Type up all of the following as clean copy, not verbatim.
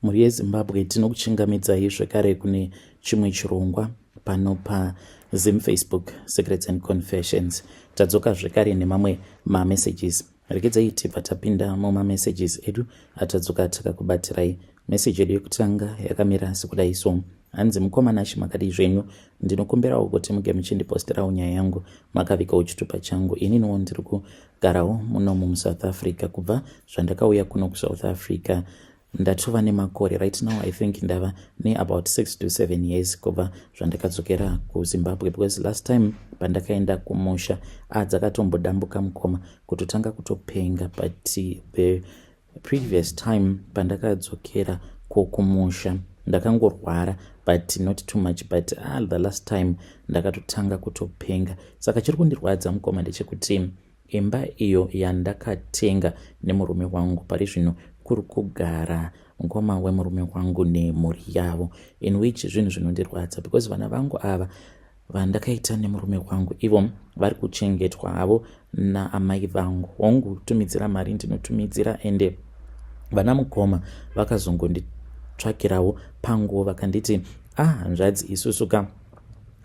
Mhuri yeZimbabwe, tinokuchingamidzai zvekare kune chimwe chirongwa pano paZim Facebook Secrets and Confessions. Tadzoka zvekare nemamwe mamessages. Regedzai tibva tapinda mumamessages edu atadzoka takakubatirai. Message yedu yekutanga yakamira sekudai so. Hanzi, "Mukoma Nashi, makadii zvenyu? Ndinokumbirawo kuti muge muchindiposterawo nyaya yangu makavigawo chitupa changu. Ininiwo ndiri kugarawo munomu muSouth Africa. Kubva zvandakauya kuno kuSouth Africa ndatova nemakore. Right now I think ndava neabout 6 to 7 years kubva zvandakadzokera kuZimbabwe, because last time pandakaenda kumusha dzakatombodambuka mukoma, kutotanga kutopenga. But the previous time pandakadzokera kumusha ndakangorwara, but not too much. But the last time ndakatotanga kutopenga. Saka chiri kundirwadza mukoma ndechekuti imba iyo yandakatenga nemurume wangu, pari zvino kuri kugara mukoma wemurume wangu nemhuri yavo, in which zvinhu zvinondirwadza because vana vangu ava vandakaita nemurume wangu, ivo vari kuchengetwa havo naamai vangu. Hongu, tumidzira mari ndinotumidzira, ende vana mukoma vakazongonditsvakirawo panguo, vakanditi, 'Ah, hanzvadzi, isusu ka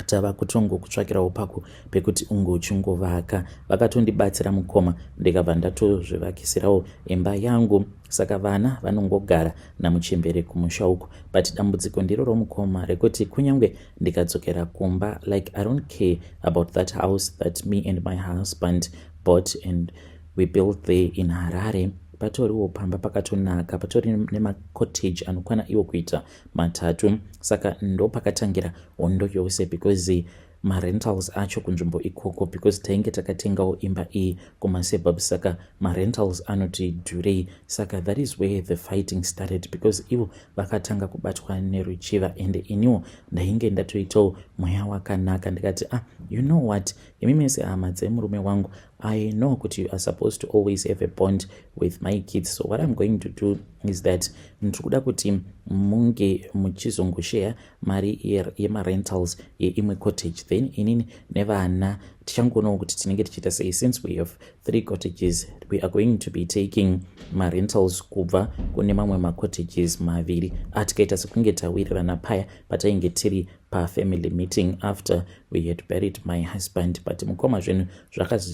tava kutongokutsvakirawo pako pekuti unge uchingovaka.' Vakatondibatsira mukoma, ndikabva ndatozvivakisirawo imba yangu. Saka vana vanongogara namuchembere kumusha uko. But dambudziko ndiro romukoma rekuti kunyange ndikadzokera kumba, like, I don't care about that house that me and my husband bought and we built there in Harare. Patoriwo pamba pakatonaka, patori nemacottage anokwana iwo kuita matatu. Saka ndo pakatangira hondo yose, because marentals acho kunzvimbo ikoko, because tainge takatengawo imba iyi kumasuburbs, saka marentals anoti dhurei. Saka that is where the fighting started, because ivo vakatanga kubatwa neruchiva, and iniwo ndainge ndatoitawo mweya wakanaka. Ndikati, 'Ah, you know what, imi mese hama dzemurume wangu, I know kuti you are supposed to always have a bond with my kids. So what I'm going to do is that ndiri kuda kuti munge muchizongosheya mari yemarentals yeimwe cottage, then inini nevana tichangoonawo kuti tinenge tichiita sei. Since we have three cottages, we are going to be taking marentals kubva kune mamwe macottages maviri.' Atikaita sekunge tawirirana paya patainge tiri pafamily meeting after we had buried my husband. But mukoma, zvinhu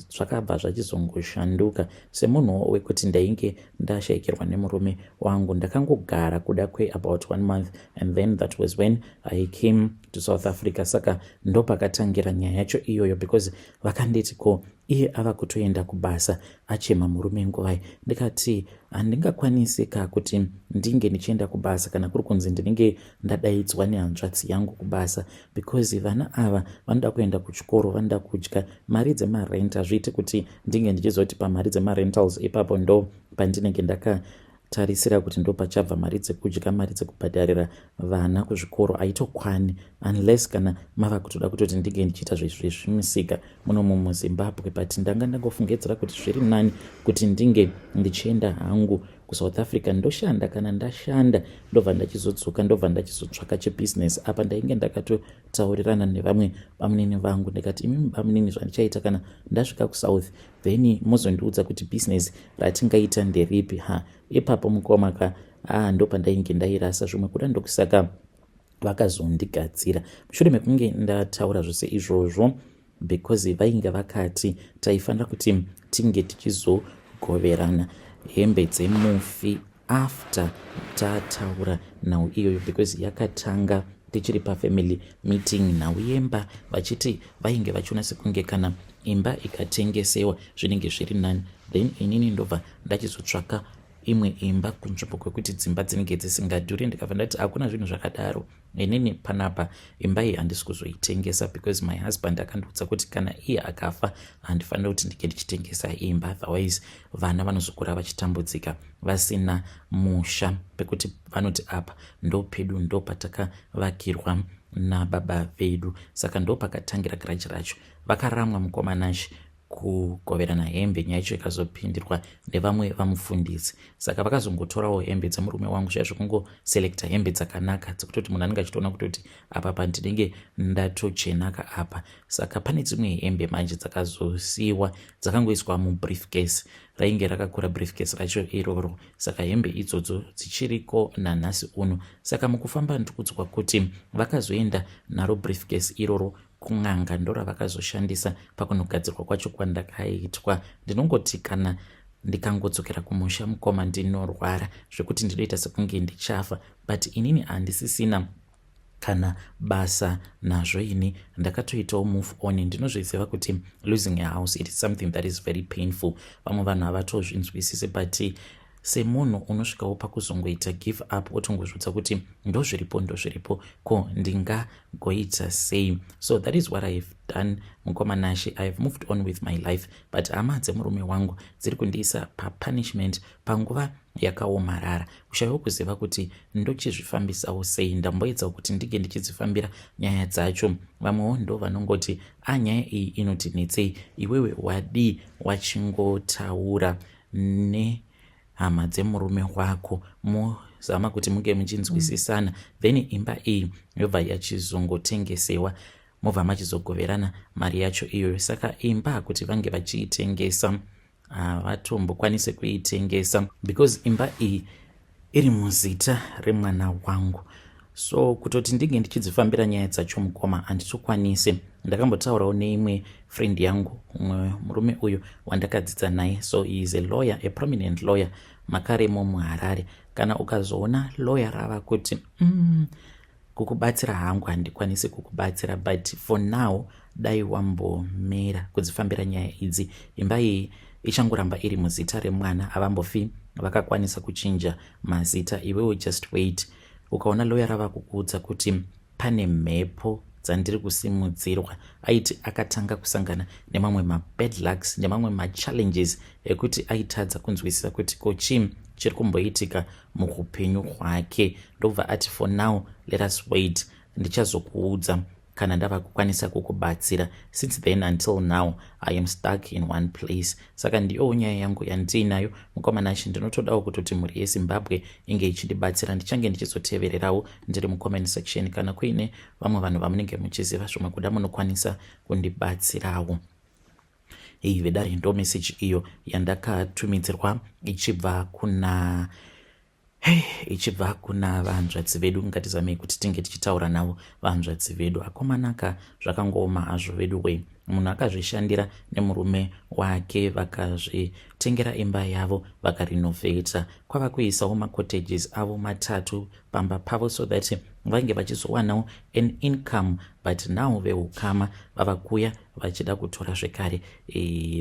zvakabva zvachizongoshanduka. Semunhu wekuti ndainge ndashayikirwa nemurume wangu, ndakangogara kuda kweabout one month, and then that was when I came to South Africa. Saka ndopakatangira nyaya yacho iyoyo, because vakanditi, 'Ko iye ava kutoenda kubasa achema murume nguvai?' Ndikati, 'Handingakwanisi ka kuti ndinge ndichienda kubasa kana kuri kunzi ndinenge ndadaidzwa nehanzvadzi yangu kubasa, because vana ava vanoda kuenda kuchikoro, vanoda kudya. Mari dzemarent hazviiti kuti ndinge ndichizoti pamari dzemarentals ipapo ndo pandinenge ndakatarisira kuti ndo pachabva mari dzekudya, mari dzekubhadharira vana kuzvikoro. Haitokwani unless kana mava kutoda kutoti ndinge ndichiita zvezvimisika munomu muZimbabwe. But ndanga ndangofungidzira kuti zviri nani kuti ndinge ndichienda hangu kuSouth Africa, ndoshanda. Kana ndashanda, ndobva ndachizodzoka, ndobva ndachizotsvaka chebhizinesi.' Apa ndainge ndakatotaurirana nevamwe bamunini vangu. Ndikati, 'Imi bamunini, zvandichaita, kana ndasvika kuSouth, then mozondiudza kuti bhizinesi ratingaita nderipi.' Ha, ipapo mukoma ka, ah, ndo pandainge ndairasa zvimwe kuda. Ndokusaka vakazondigadzira mushure mekunge ndataura zvose izvozvo, because vainge vakati taifanira kuti tinge tichizogoverana hembe dzemufi after tataura nhau iyoyo, because yakatanga tichiri pafamily meeting, nhau yemba, vachiti vainge vachiona sekunge kana imba ikatengesewa zvinenge zviri nani, then inini ndobva ndachizotsvaka imwe imba kunzvimbo kwekuti dzimba dzinenge dzisingadhuri. Ndikabva ndati, 'Hakuna zvinhu zvakadaro. Inini panapa imba iyi handisi kuzoitengesa, because my husband akandiudza kuti kana iye akafa handifaniri kuti ndinge ndichitengesa imba, otherwise vana vanozokura vachitambudzika vasina musha pekuti vanoti apa ndo pedu, ndo patakavakirwa nababa vedu.' Saka ndo pakatangira grudge racho. Vakaramwa mukoma Nashi. Kugoverana hembe, nyaya yacho ikazopindirwa nevamwe vamufundisi, saka vakazongotorawo hembe dzemurume wangu zviya zvekungoselecta hembe dzakanaka dzekutoti munhu anenge achitoona kutoti apa pandinenge ndatochenaka apa. Saka pane dzimwe hembe manje dzakazosiyiwa dzakangoiswa mubriefcase, rainge rakakura briefcase racho iroro. Saka hembe idzodzo dzichiriko nanhasi uno. Saka mukufamba ndikudzwa kuti vakazoenda naro briefcase iroro kun'anga, ndoravakazoshandisa pakunogadzirwa kwacho kwandakaitwa. Ndinongoti kana ndikangodzokera kumusha, mukoma, ndinorwara zvekuti ndinoita sekunge ndichafa, but inini handisisina kana basa nazvo. Ini ndakatoitawo move on. Ndinozviziva kuti losing a house, it is something that is very painful. Vamwe vanhu havatozvinzwisisi, but semunhu unosvikawo pakuzongoita give up, otongozviudza kuti ndozviripo, ndozviripo, ko ndingagoita sei? So that is what I have done, mukoma Nashe. I have moved on with my life, but hama dzemurume wangu dziri kundiisa papunishment panguva yakaomarara, kushayiwa kuziva kuti ndochizvifambisawo sei. Ndamboedzawo kuti ndinge ndichidzifambira nyaya dzacho. Vamwewo ndo vanongoti, "A, nyaya iyi inoti netsei, iwewe wadii wachingotaura nehama dzemurume wako, muzama kuti munge muchinzwisisana, then imba iyi yobva yachizongotengesewa, mobva machizogoverana mari yacho iyoyo." Saka imba kuti vange vachiitengesa, havatombokwanisi kuitengesa because imba iyi iri muzita remwana wangu. So kutoti ndinge ndichidzifambira nyaya dzacho, mukoma, handitokwanisi. Ndakambotaurawo neimwe friend yangu, umwe murume uyu wandakadzidza naye. So he is a lawyer, a prominent lawyer makaremo muHarare. Kana ukazoona lawyer rava kuti, kukubatsira hangu handikwanisi kukubatsira, but for now dai wambomera kudzifambira nyaya idzi. Imba iyi ichangoramba iri muzita remwana, havambofi vakakwanisa kuchinja mazita. Iwewo just wait." Ukaona lawyer rava kukuudza kuti pane mhepo dzandiri kusimudzirwa, aiti akatanga kusangana nemamwe mabad lucks, nemamwe machallenges ekuti aitadza kunzwisisa kuti ko chii chiri kumboitika muupenyu hwake. Ndobva ati, "For now let us wait, ndichazokuudza kana ndava kukwanisa kukubatsira." Since then until now I am stuck in one place. Saka ndiyowo nyaya yangu yandiinayo, mukoma Nashe. Ndinotodawo kutoti mhuri yeZimbabwe inge ichindibatsira. Ndichange ndichizotevererawo ndiri mucomment section. Kana kuine vamwe vanhu vamunenge muchiziva, zvimwe kuda munokwanisa kundibatsirawo. Ei vedare, ndo meseji iyo yandakatumidzirwa ichibva kuna vanzvadzi vedu. Ngatizamei kuti tinge tichitaura navo vanzvadzi vedu. Akomanaka, zvakangooma hazvo vedu wei. Munhu akazvishandira nemurume wake, vakazvitengera imba yavo, vakarinovheta, kwava kuisawo macottages avo matatu pamba pavo so that vange vachizowanawo an income. But now veukama vava kuya vachida kutora zvekare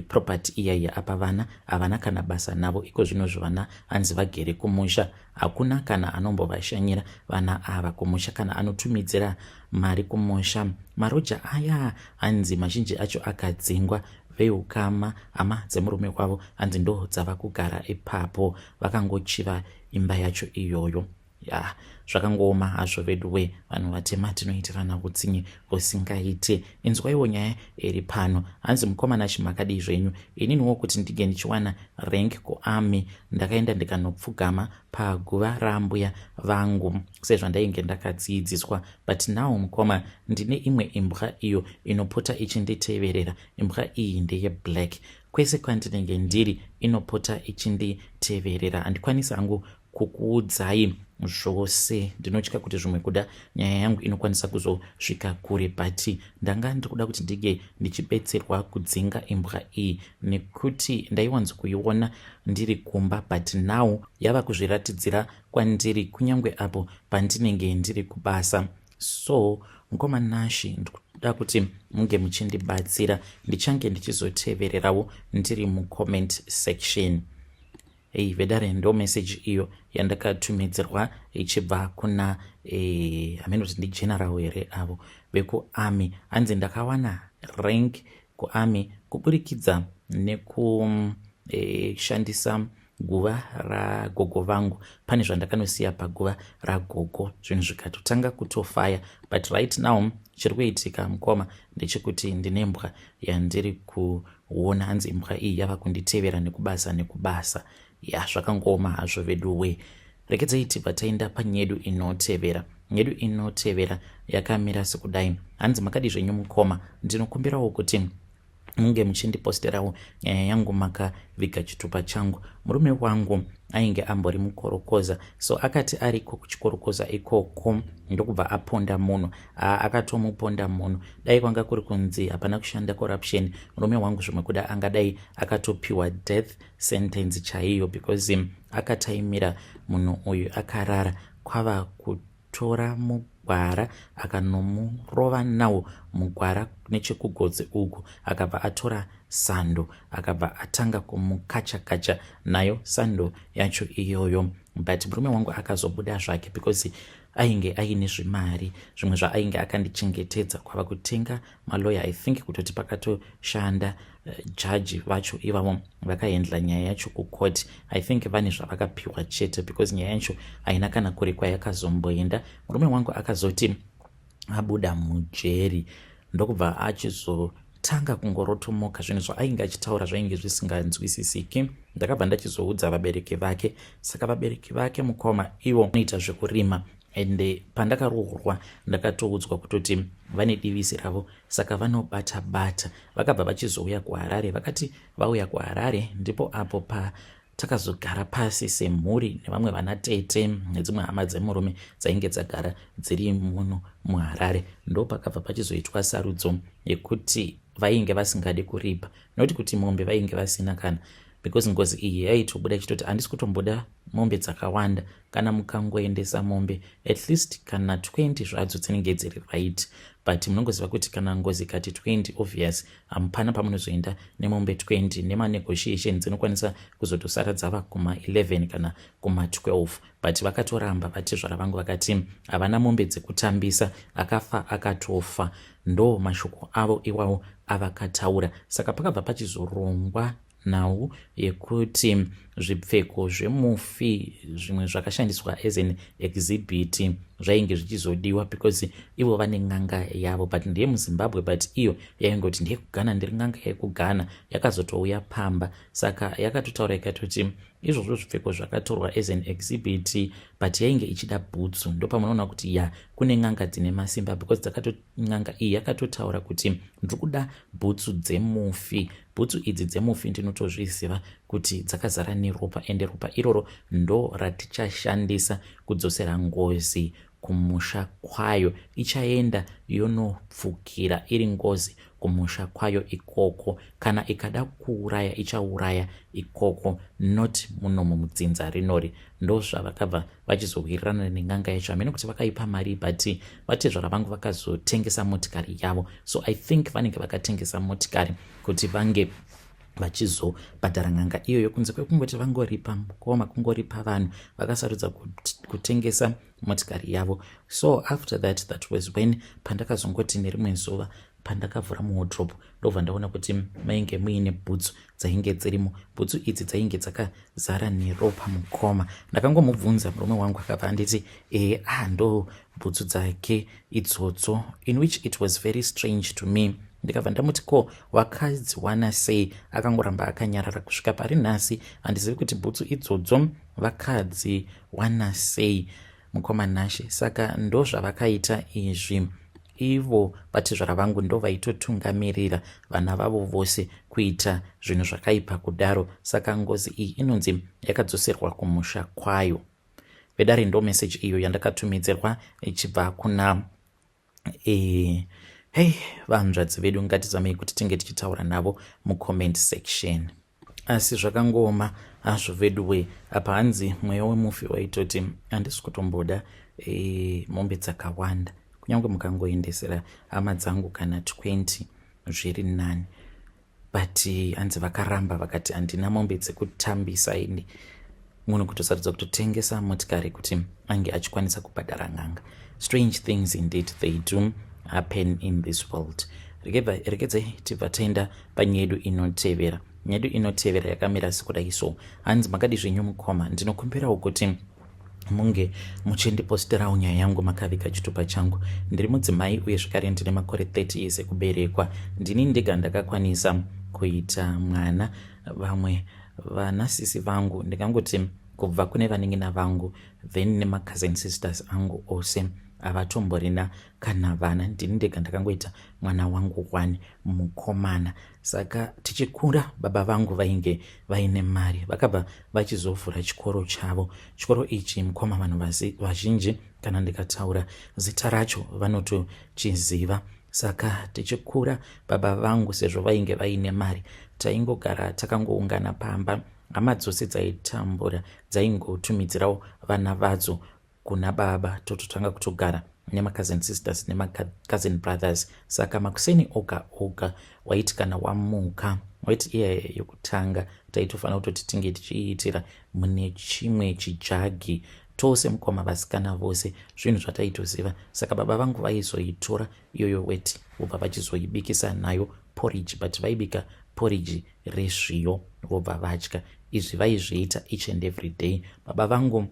property iyaiya. Apa vana havana kana basa navo iko zvinozvo. Vana hanzi vagere kumusha, hakuna kana anombovashanyira vana ava kumusha, kana anotumidzira mari kumusha. Maroja aya hanzi mazhinji acho akadzingwa. Veukama, hama dzemurume wavo, hanzi ndo dzava kugara ipapo, vakangochiva imba yacho iyoyo. Ya, zvakangooma hazvo vedu we. Vanhu vatema tinoitirana utsinye husingaiti. Inzwaiwo nyaya iri pano. Hanzi, "Mukoma Nashe, makadii zvenyu? Ininiwo kuti ndinge ndichiwana rank kuarmy, ndakaenda ndikanopfugama paguva rambuya vangu sezvandainge ndakadzidziswa. But now, mukoma, ndine imwe imbwa iyo inopota ichinditeverera. Imbwa iyi ndeyeblack. Kwese kwandinenge ndiri inopota ichinditeverera. Handikwanisi hangu kukuudzai zvose, ndinotya kuti zvimwe kuda nyaya yangu inokwanisa kuzosvika kure, but ndanga ndiri kuda kuti ndinge ndichibetserwa kudzinga imbwa iyi nekuti ndaiwanza kuiona ndiri kumba, but now yava kuzviratidzira kwandiri kunyange apo pandinenge ndiri kubasa. So mukoma Nashe, ndikuda kuti munge muchindibatsira. Ndichange ndichizotevererawo ndiri mucomment section." Ei vedare, ndo message iyo yandakatumidzirwa ichibva kuna hameno kuti ndigeneral here avo vekuarmy. Hanzi ndakawana rank kuarmy kuburikidza nekushandisa. Guva ragogo vangu, pane zvandakanosiya paguva ragogo, zvinhu zvikatotanga kutofaya. But right now chiri kuitika, mukoma, ndechekuti ndine mbwa yandiri kuona. Hanzi imbwa iyi yava kunditevera nekubasa nekubasa. Ya, zvakangooma hazvo veduwe. Rekedzai tibva taenda panyedu inotevera. Nyedu inotevera yakamira sekudai. Hanzi, "Makadi zvenyu mukoma? Ndinokumbirawo kuti munge muchindiposterawo nyaya yangu makaviga chitupa changu. Murume wangu ainge ambori mukorokoza, so akati ariko kuchikorokoza ikoko ndokubva aponda munhu. Akatomuponda munhu. Dai kwanga kuri kunzi hapana kushanda corruption, murume wangu zvimwe kuda angadai akatopiwa death sentence chaiyo, because akataimira munhu uyu akarara, kwava kutora mugwara akanomurova nawo mugwara nechekugotsi uku. Akabva atora sando, akabva atanga kumukacha kacha nayo sando yacho iyoyo. But murume wangu akazobuda zvake because ainge aine zvimari zvimwe zvaainge akandichengetedza, kwava kutenga maloya. I think kutoti pakatoshanda jaji vacho ivavo vakahandla nyaya yacho kucourt, I think vane zvavakapiwa chete, because nyaya yacho haina kana kure kwayakazomboenda. Murume wangu akazoti abuda mujeri, ndokubva achizotanga kungorotomoka. Zvinhu zvaainge achitaura zvainge zvisinganzwisisiki. Ndakabva ndachizoudza vabereki vake. Saka vabereki vake, mukoma, ivo vanoita zvekurima, ende pandakaroorwa ndakatoudzwa kutoti vane divisi ravo, saka vanobata bata. Vakabva vachizouya kuHarare. Vakati vauya kuHarare, ndipo apo pa takazogara pasi semhuri nevamwe vana tete nedzimwe hama dzemurume dzainge dzagara dziri muno muHarare. Ndo pakabva pachizoitwa sarudzo yekuti vainge vasingadi kuripa, noti kuti mombe vainge vasina kana, because ngozi iyi yaitobuda ichitoti, 'Handisi kutomboda mombe dzakawanda. Kana mukangoendesa mombe at least kana 20 zvadzo dzinenge dziri right.' But munongoziva kuti kana ngozi ikati 20, obvious hamupana pamunozoenda nemombe 20. Nemanegotiation dzinokwanisa kuzotosara dzava kuma11 kana kuma12. But vakatoramba vatezvara vangu, vakati havana mombe dzekutambisa, akafa akatofa. Ndo mashoko avo iwawo avakataura. Saka pakabva pachizorongwa nhau yekuti zvipfeko zvemufi zvimwe zvakashandiswa as an exhibit zvainge zvichizodiwa, because ivo vane n'anga yavo, but ndeye muZimbabwe, but iyo yaingoti ndeyekuGhana, ndiri n'anga yekuGhana. Yakazotouya pamba, saka yakatotaura ikatoti izvozvo zvipfeko zvakatorwa as an exhibit, but yainge ichida bhutsu. Ndopamunoona kuti ya, kune n'anga dzine masimba, because n'anga iyi yakatotaura kuti, 'Ndiri kuda bhutsu dzemufi. Bhutsu idzi dzemufi ndinotozviziva kuti dzakazara neropa, ende ropa iroro ndo ratichashandisa kudzosera ngozi kumusha kwayo. Ichaenda yonopfukira iri ngozi kumusha kwayo ikoko. Kana ikada kuuraya, ichauraya ikoko, not munomu mudzinza rinori.' Ndo zvavakabva vachizowirirana nen'anga yacho. Hamene kuti vakaipa mari, but vatezvara vangu vakazotengesa motikari yavo, so I think vanenge vakatengesa motikari kuti vange vachizobhadhara n'anga iyoyo. Kunze kwekungoti vangoripa, mukoma, kungoripa vanhu, vakasarudza kutengesa motikari yavo. So after that, that was when pandakazongoti nerimwe zuva pandakavhura muwardrobe, ndobva ndaona kuti mainge muine bhutsu dzainge dzirimo. Bhutsu idzi dzainge dzakazara neropa, mukoma. Ndakangomubvunza murume wangu, akabva anditi, "E, ah, ndo bhutsu dzake idzodzo," in which it was very strange to me. Ndikabva ndamuti, "Ko wakadziwana sei?" Akangoramba akanyarara kusvika pari nhasi. Handizivi kuti bhutsu idzodzo vakadziwana sei, mukoma Nashe. Saka ndo zvavakaita izvi. Ivo vatezvara vangu ndo vaitotungamirira vana vavo vose kuita zvinhu zvakaipa kudaro. Saka ngozi iyi inonzi yakadzoserwa kumusha kwayo. Vedare, ndo meseji iyo yandakatumidzirwa ichibva kuna hei, vanzvadzi vedu. Ngatizamei kuti tinge tichitaura navo mucomment section. Asi zvakangooma hazvo veduwe. Apa hanzi mweya wemufi waitoti, "Handisi kutomboda mombe dzakawanda. Kunyange mukangoendesera hama dzangu kana 20 zviri nani." But hanzi vakaramba, vakati, "Handina mombe dzekutambisa ini." Munhu kutosarudza kutotengesa motikari kuti ange achikwanisa kubhadhara n'anga. Strange things indeed, they do happen in this world. Regedzai tibva taenda panyaya yedu inotevera. Nyedu inotevera yakamira sekudai so. Hanzi makadi zvenyu mukoma, ndinokumbirawo kuti munge muchindiposterawo nyaya yangu makaviga chitupa changu. Ndiri mudzimai uye zvekare ndine makore 30 years ekuberekwa. Ndini ndega ndakakwanisa kuita mwana, vamwe vana sisi vangu ndingangoti kubva kune vanin'ina vangu then nemacousin sisters angu ose havatomborina kana vana. Ndini ndega ndakangoita mwana wangu one mukomana. Saka tichikura baba vangu vainge vaine mari, vakabva vachizovhura chikoro chavo. Chikoro ichi mukoma vanhu vazhinji kana ndikataura zita racho vanotochiziva. Saka tichikura baba vangu sezvo vainge vaine mari taingogara takangoungana pamba, hama dzose dzaitambura dzaingotumidzirawo vana vadzo kuna baba, tototanga kutogara nemacousin sisters nemacousin brothers. Saka makuseni oga oga waiti kana wamuka waiti iya yekutanga taitofanira kutoti tinge tichiitira mune chimwe chijagi tose mukoma, vasikana vose, zvinhu zvataitoziva. Saka baba vangu vaizoitora iyoyo weti vobva vachizoibikisa nayo porridge, but vaibika porridge rezviyo vobva vadya. Izvi vaizviita each and every day. Baba vangu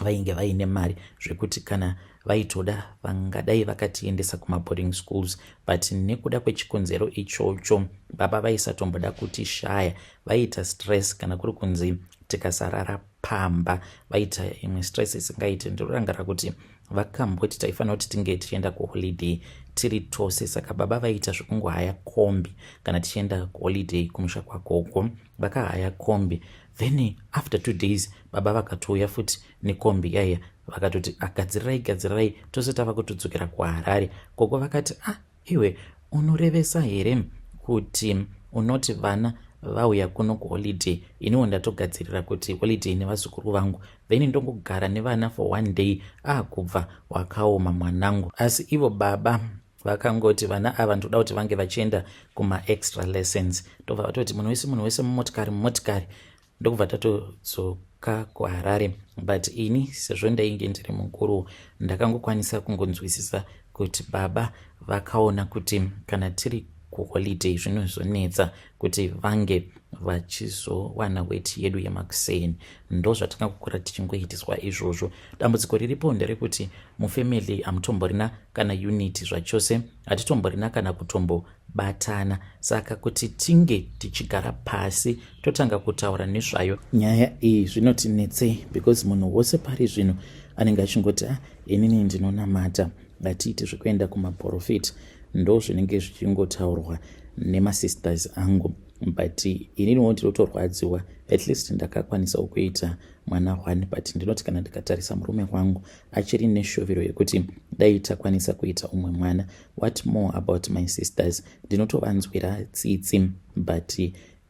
vainge vaine mari zvekuti kana vaitoda vangadai vakatiendesa kumaboarding schools, but nekuda kwechikonzero ichocho baba vaisatomboda kutishaya. Vaiita stress kana kuri kunzi tikasarara pamba, vaita imwe stress isingaiti. Ndinorangarira kuti vakamboti taifanira kuti tinge tichienda kuholiday tiri tose, saka baba vaiita zvekungohaya kombi kana tichienda kuholiday kumusha kwagogo. Vakahaya kombi, then after 2 days baba vakatouya futi nekombi yaiya, vakatoti agadzirirai gadzirirai tose tava kutodzokera kuHarare. Gogo vakati, "Ah, iwe unorevesa here kuti unoti vana vauya kuno kuholiday, iniwo ndatogadzirira kuti holiday nevazukuru vangu, then ndongogara nevana for one day? Ah, kubva wakaoma mwanangu." Asi ivo baba vakangoti vana ava ndoda kuti vange vachienda kumaextra lessons. Ndobva vatoti munhu wese, munhu wese mumotikari, mumotikari. Ndokubva tatodzoka kuHarare. But ini sezvo ndainge ndiri mukuru, ndakangokwanisa kungonzwisisa kuti baba vakaona kuti kana tiri kuholiday zvinozonetsa kuti vange vachizowana weti yedu yemakuseni. Ndo zvatakangokura tichingoitiswa izvozvo. Dambudziko riripo nderekuti mufamily hamutomborina kana unity zvachose, hatitomborina kana kutombobatana. Saka kuti tinge tichigara pasi totanga kutaura nezvayo nyaya iyi zvinotinetsei, because munhu wose pari zvino anenge achingoti, "Ah, inini ndinonamata, ngatiite zvekuenda kumaprofita." Ndo zvinenge zvichingotaurwa nemasisters angu, but ininiwo ndinotorwadziwa. At least ndakakwanisawo kuita mwana one, but ndinoti kana ndikatarisa murume wangu achiri neshuviro yekuti dai takwanisa kuita umwe mwana. What more about my sisters? Ndinotovanzwira tsitsi, but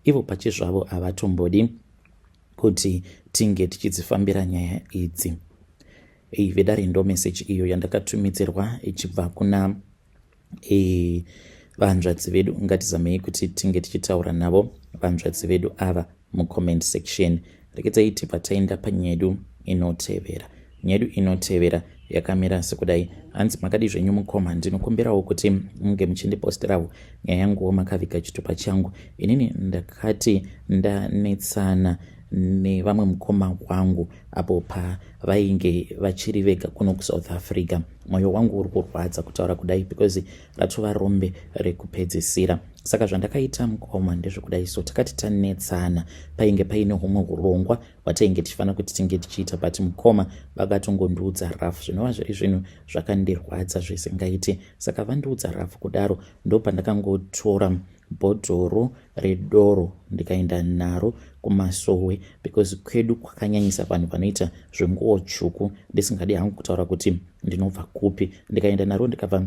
ivo pachizvavo havatombodi kuti tinge tichidzifambira nyaya idzi. Vedare, ndo meseji iyo yandakatumidzirwa ichibva kuna vanzvadzi vedu. Ngatizamei kuti tinge tichitaura navo vanzvadzi vedu ava mucomment section. Rekedzai tibva taenda panyedu inotevera. Nyedu inotevera yakamira sekudai. Hanzi makadi zvenyu mukoma, ndinokumbirawo kuti munge muchindiposterawo nyaya yanguwo makaviga chitupa changu. Inini ndakati ndanetsana nevamwe mukoma wangu apo pavainge vachiri vega kuno kuSouth Africa. Mwoyo wangu uri kurwadza kutaura kudai because ratova rombe rekupedzisira. Saka zvandakaita mukoma ndezvekudai so. Takati tanetsana, painge paine humwe urongwa hwatainge tichifanira kuti tinge tichiita, but mukoma vakatongondiudza rafu, zvinova zviri zvinhu zvakandirwadza zvisingaiti. Saka vandiudza rafu kudaro, ndopandakangotora bhodhoro redoro ndikaenda naro kumasowe, because kwedu kwakanyanyisa vanhu vanoita zvenguo tsvuku, ndisingadi hangu kutaura kuti ndinobva kupi. Ndikaenda naro, ndikabva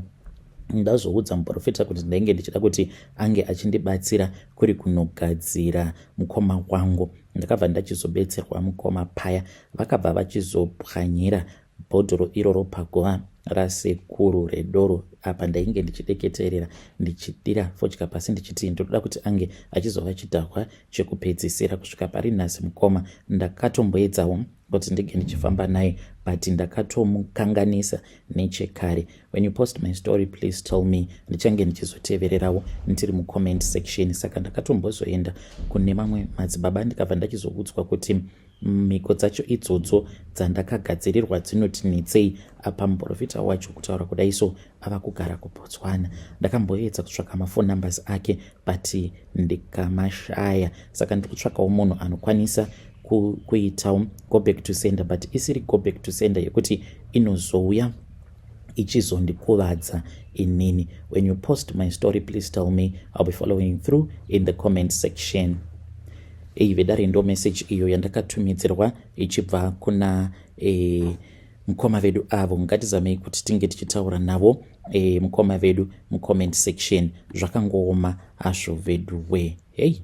ndazoudza muprofita kuti ndainge ndichida kuti ange achindibatsira kuri kunogadzira mukoma wangu. Ndakabva ndachizobetserwa mukoma paya, vakabva vachizopwanyira bhodhoro iroro paguva rasekuru redoro. Apa ndainge ndichideketerera, ndichidira fodya pasi, ndichiti ndinoda kuti ange achizova chidhakwa chekupedzisira. Kusvika pari nhasi mukoma, ndakatomboedzawo. Kuti ndege ndichifamba naye, but ndakatomukanganisa nechekare. When you post my story, please tell me. Ndichange ndichizotevererawo ndiri mucomment section. Saka ndakatombozoenda kune mamwe madzibaba, ndikabva ndachizoudzwa kuti mhiko dzacho idzodzo dzandakagadzirirwa dzinoti netsei. Apa muprofita wacho, kutaura kudai so, ava kugara kuBotswana. Ndakamboedza kutsvaka maphone numbers ake, but ndikamashaya. Saka ndiri kutsvakawo munhu anokwanisa kuitawo go back to sender, but isiri go back to sender yekuti inozouya ichizondikuvadza inini. When you post my story, please tell me. I'll be following through in the comment section. Ei, vedare, ndo message iyo yandakatumidzirwa ichibva kuna mukoma vedu avo. Ngatizamei kuti tinge tichitaura navo, mukoma vedu, mucomment section. Zvakangooma hazvo vedu we. Hei.